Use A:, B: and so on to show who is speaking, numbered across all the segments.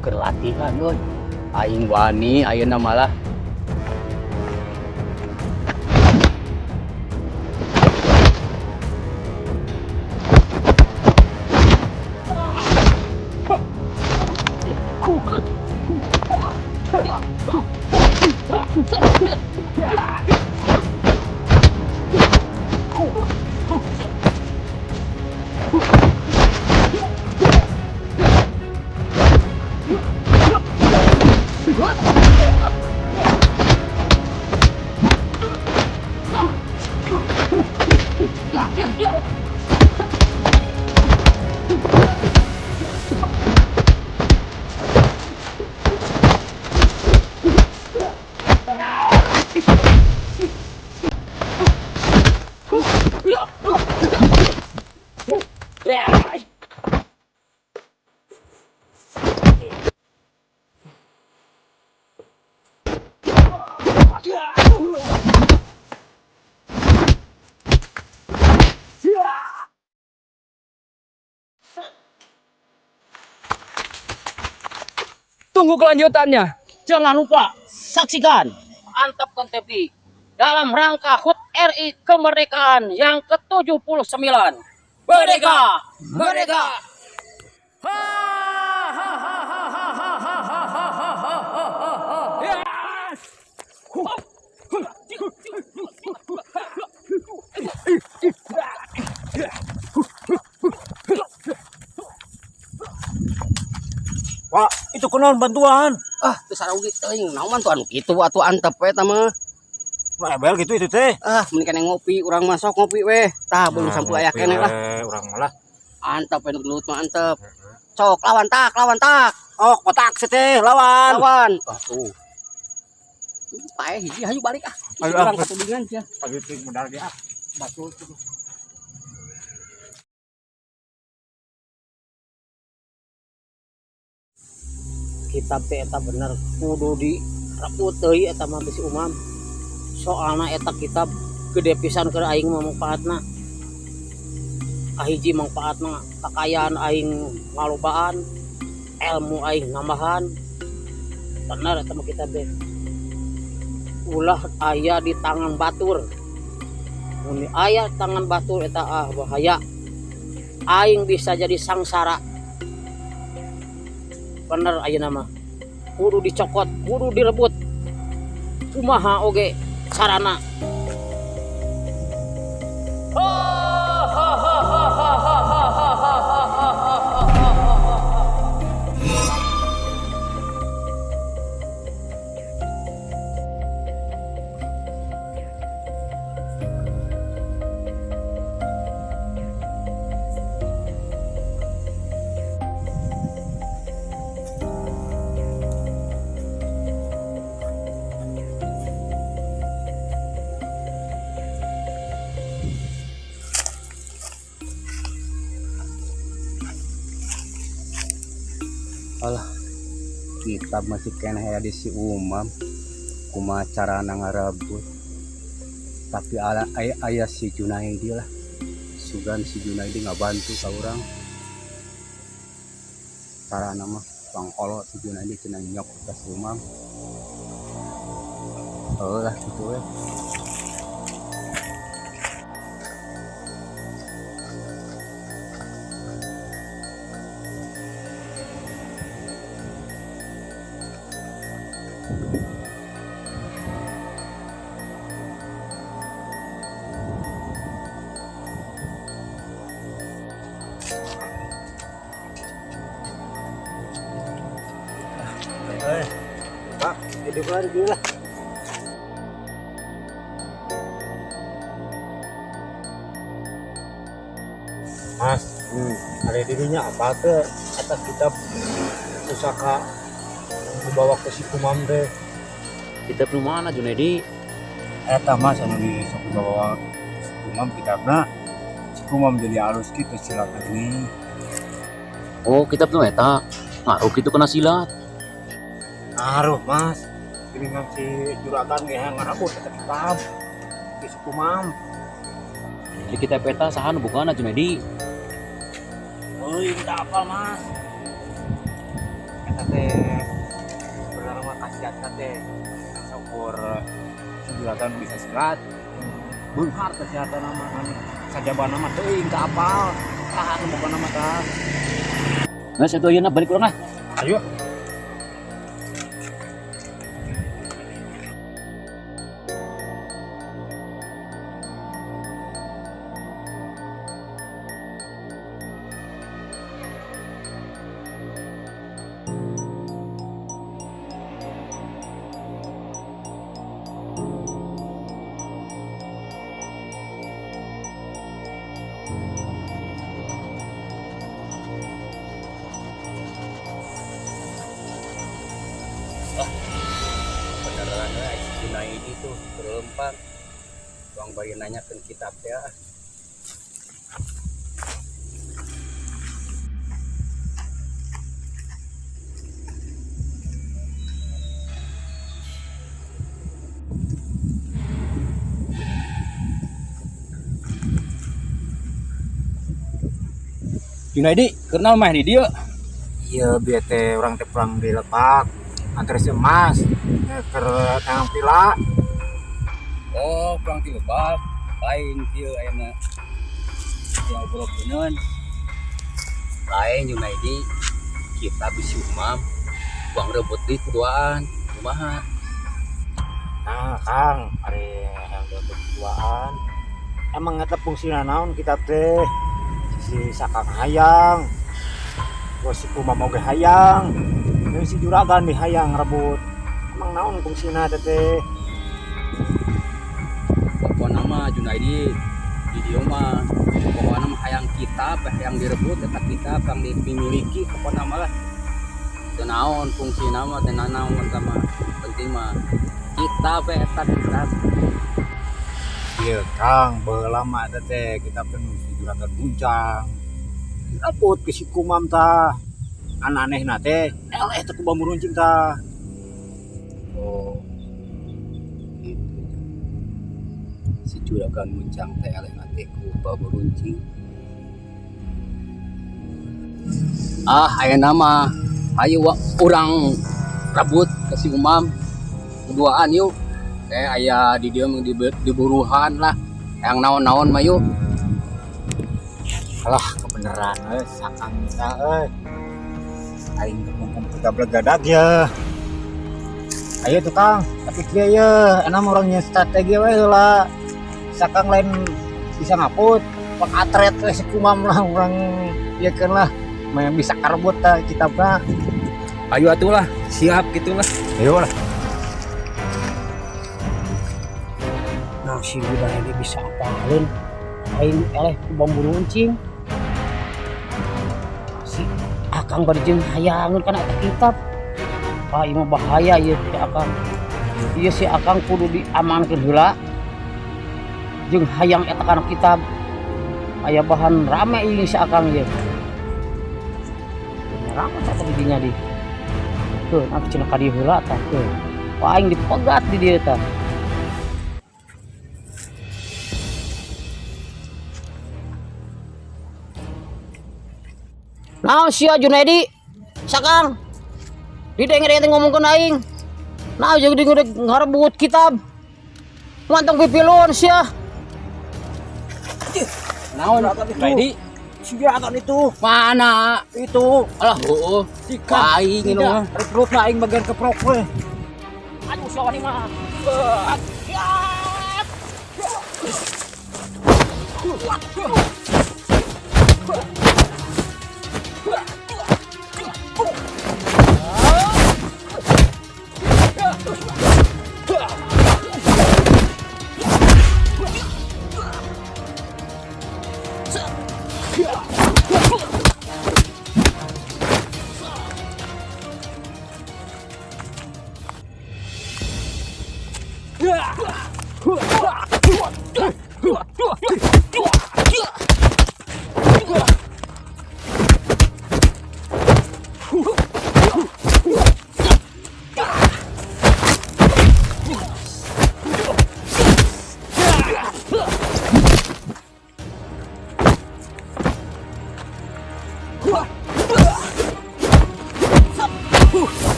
A: Keur latihan euy. Aing wani ayeuna malah.
B: Tunggu kelanjutannya.
C: Jangan lupa saksikan Antepkeun TV dalam rangka HUT RI kemerdekaan yang ke-79. Merdeka! Merdeka!
B: Ha ha ha ha ha ha ha ha ha ha ha ha ha ha. Yes!
D: Wah, itu kunaon bantuan?
A: Ah, teu sarugi teuing. Naon bantuan kitu atuh antep we eta mah.
D: Nu ebel gitu itu teh.
A: Ah, mending keneh ngopi, urang masuk ngopi weh. Tah, belum
D: Nah,
A: sampai aya
D: ngopi
A: keneh lah.
D: we, urang malah.
A: Antep we nu gelut mah antep. Cok, lawan tak, lawan tak.
D: Oh, kotak sih teh, lawan.
A: Lawan. Ah, tuh. Pae hiji hayu balik ah.
D: Ayo, ah.
A: Urang katudingan sia.
D: Pagi teh modal ge ah. Batu tuh.
C: Kitab teh eta bener kudu direbut deui eta mah bisi umam. Soalna eta kitab gede pisan keur aing mah mangfaatna. Kahiji mangfaatna kakayaan aing ngalobaan, ilmu aing nambahan. Bener eta mah kitab teh. Ulah aya di tangan batur. Mun aya tangan batur eta ah bahaya. Aing bisa jadi sangsara. Bener ayeuna mah. Kudu dicokot, kudu direbut. Kumaha oge sarana.
B: Ha ha ha ha ha ha ha ha ha ha ha ha ha ha.
A: Alah, kitab masih keneh aya di si Umam. Kumaha carana ngarebut. Tapi ala aya, aya si Junaidi lah. Sugan si Junaidi ngabantu ka urang. Carana mah pangkolot si Junaidi cenah nyok ka si Umam. Heuh lah kitu we.
D: Pak, hidup lagi lah. Mas, ada dirinya apa ke atas kitab pusaka dibawa ke si Kumam teh?
E: Kitab nu mana Junaidi?
D: Eta mas anu di sok dibawa si Kumam kitabna. Si Kumam jadi alus kitu silat ini.
E: Oh, kitab nu eta. Ngaruh kitu kana silat.
D: Ngaruh mas. Geuningan si juragan ge hayang ngarebut eta kitab. Si Kumam.
E: Di kitab eta saha nu bukana Junaidi?
D: Euy, tak apa mas. Eta Eta teh sebenarnya mah khasiatna teh saukur sejuratan bisa silat. Beunghar kesehatan mah kan sajabana mah teuing ka apal. Tah anu pokona mah tah.
E: Geus atuh ayeuna balik urang lah.
D: Ayo.
A: Beneran we si Junaidi tuh berlempang. Bang bari nanyakeun kitab teh ah. Junaidi, kenal mah di dieu.
D: Iya, bieu teh urang teh pulang di lepak. Antar si emas keur tangan pila.
A: Oh, pulang ti lebak. Lain kieu ayeuna. Yang obrolkeun. Lain Junaidi, kita bisi umam buang rebut di keduaan. Kumaha?
D: Nah, Kang, ari yang berduaan. Emang eta fungsina naon kitab teh? Si Sakang hayang. Terus si Kumam oge hayang. Terus si Juragan di hayang rebut. Emang naon fungsina teh teh?
A: Pokona mah Junaidi di dieu mah pokona mah hayang kitab hayang direbut eta kitab yang dimiliki pokona mah lah. Teu naon fungsina mah teu nanaon sama penting mah kitab eta kitab.
D: Iya, Kang, baheula mah eta teh kitab teh nu si Juragan Buncang. Direbut ke si Kumam tah. An anehna teh eleh teh ku bambu runcing tah.
A: Oh, gitu. Si Juragan Muncang teh eleh teh ku bambu runcing. Ah, ayeuna mah ayo urang rebut ke si Umam. Keduaan yuk. Aya di dieu mah di buruhan lah. Yang naon-naon mah yuk.
D: Alah, kebenaran euy Sakang tah euy. Aing mumpung kita blegadag ya. Ayo tuh Kang, tapi kieu ye, enam orangnya strategi we heula. Sakang lain bisa ngaput, pang atret we si Kumam lah urang ieu keun lah. Mah bisa karebut tah kitabna.
A: Ayo atuh lah, siap gitulah.
D: Ayo lah.
C: Nah, si Junaidi bisa apalin. Aing eleh ku bambu runcing. Si Akang bari jeung hayangeun kana eta kitab. Ah, ieu mah bahaya ieu si Akang. Ieu si Akang kudu diamankeun heula. Jeung hayang eta kana kitab. Aya bahan rame ieu si Akang ieu. Rame teh di dinya di. Tuh, nah cenah ka dieu heula tah. Tuh. Wah, aing dipegat di dieu tah. Naon sia Junaidi? Sakang. Didenge-denge ngomongkeun aing. Naon jeung di ngarebut kitab. Mantong pipilun sia.
A: Naon Junaidi?
D: Si Juragan itu.
A: Mana?
D: Itu.
A: Alah, heueuh.
D: Sikap.
A: Aing ini mah.
D: Perutna aing bagian keprok we.
C: Aduh, sia wani mah.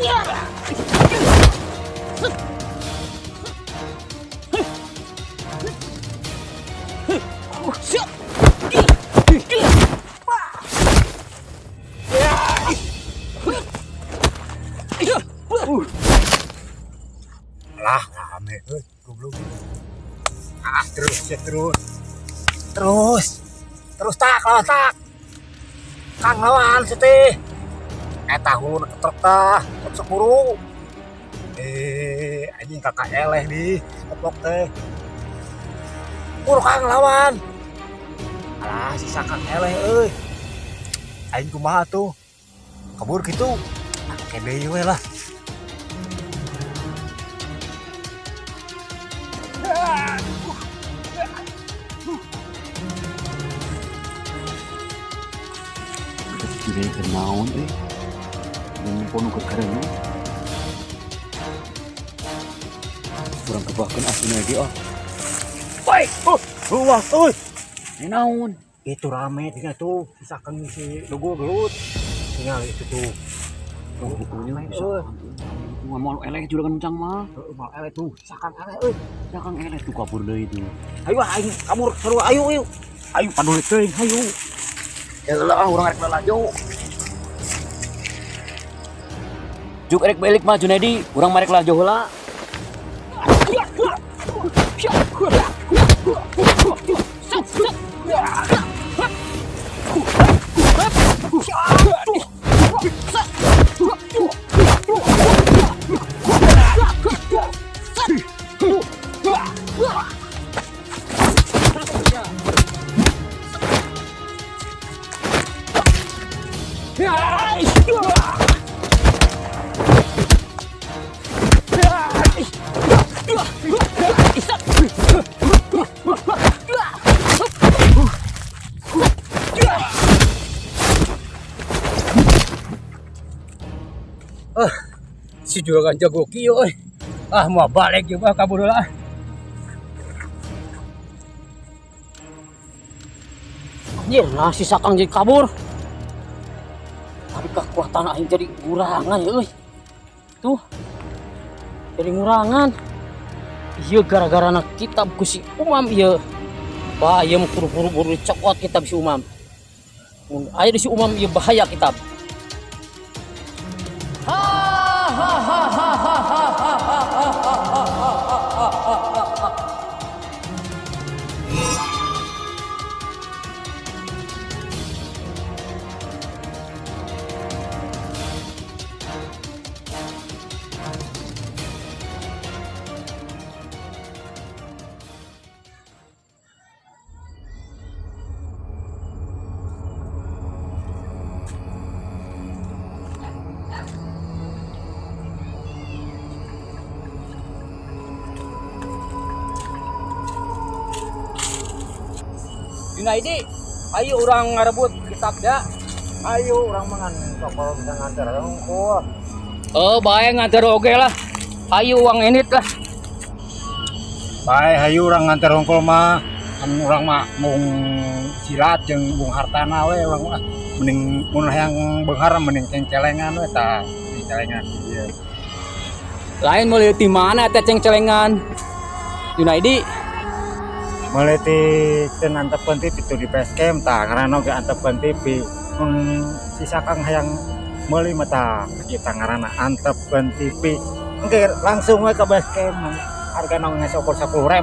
D: Lah, rame euy, goblok. Ah, terus ya terus. Terus. Terus tak lawan tak. Kang lawan seteh. Eta huluna ketrek tah, sok buru. Anjing kakak eleh di keplok teh. Buru Kang lawan. Alah, si Sakang eleh euy. Aing kumaha tuh? Kabur kitu. Ke deui we lah.
E: Jure keur naon euy. Jeung pono keur kareuneuh. Urang kebahkeun asuna ge ah.
D: Woi, luas euy.
E: Ini naon?
D: Itu rame tinggal tuh, si Sakang si Lugu gelut. Tinggal itu tuh.
E: Oh, hukumnya bisa. Mau eleh juragan encang mah.
D: Heeh, mau eleh tuh, si Sakang eleh euy.
E: Sakang eleh tuh kabur deui tuh.
C: Ayo aing kabur seru ayo ayo.
D: Ayo paduli teuing, hayu.
E: Ya lah urang rek lalajo. Juk rek balik mah Junaidi, urang marek lalajo heula.
A: Si juragan jago kieu euy. Ah, mau balik ieu mah kabur heula.
C: Anjir, nah si Sakang jadi kabur. Tapi kekuatan aing jadi ngurangan euy. Tuh. Jadi ngurangan. Ieu gara-gara na kitab ku si Umam ieu. Wah, ieu mah buru-buru dicokot kitab si Umam. Mun aya di si Umam ieu bahaya kitab.
A: Junaidi, ayo urang ngarebut kitab da.
D: Ayo urang mah ngan sok bisa nganter hungkul.
A: Oh, bae nganter oge lah. Ayo uang enit lah.
D: Bae hayu urang nganter hungkul mah. Kan urang mah mung silat jeung mung hartana we urang mah. Mending mun hayang beunghar mending cengcelengan we tah, cengcelengan ieu.
A: Lain meuli ti mana teh cengcelengan? Junaidi,
D: Meuli ti teu antepeun TV tuh di basecamp tah ngaranna oge antepeun TV. Mun si Sakang hayang meuli mah tah ieu tah ngaranna antepeun TV. Engke langsung we ke basecamp. Hargana geus ukur 10.000.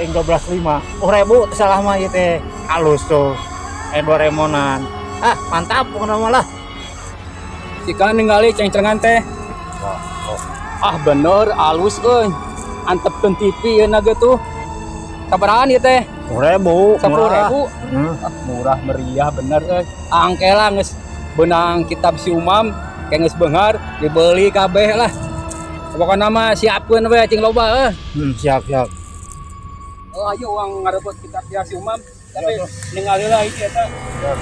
D: Ting 12.5. 10.000 teu salah mah ieu teh. Halus tuh. Doraemonan. Ah, mantap pokona mah lah.
A: Si Kang ningali cengcelengan teh. Ah bener alus euy. Antepkeun TV ieu na ge tuh. Sabarahaan ieu teh?
D: 10.000.
A: 10.000. Ah, murah meriah bener euy. Angke lah geus beunang kitab si Umam, ke geus beunghar dibeli kabeh lah. Pokona mah siapkeun we cing loba euy.
D: Siap, siap.
A: Oh, ayo urang ngarebut kitab si Umam. Tapi ningali lah ieu eta.
D: Siap.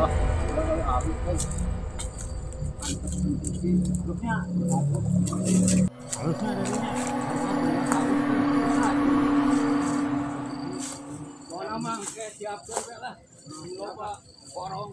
A: Ah, alus euy.
D: Halusnya ada ini.
A: Pokona mah engke siapkeun we lah. Cing loba borong.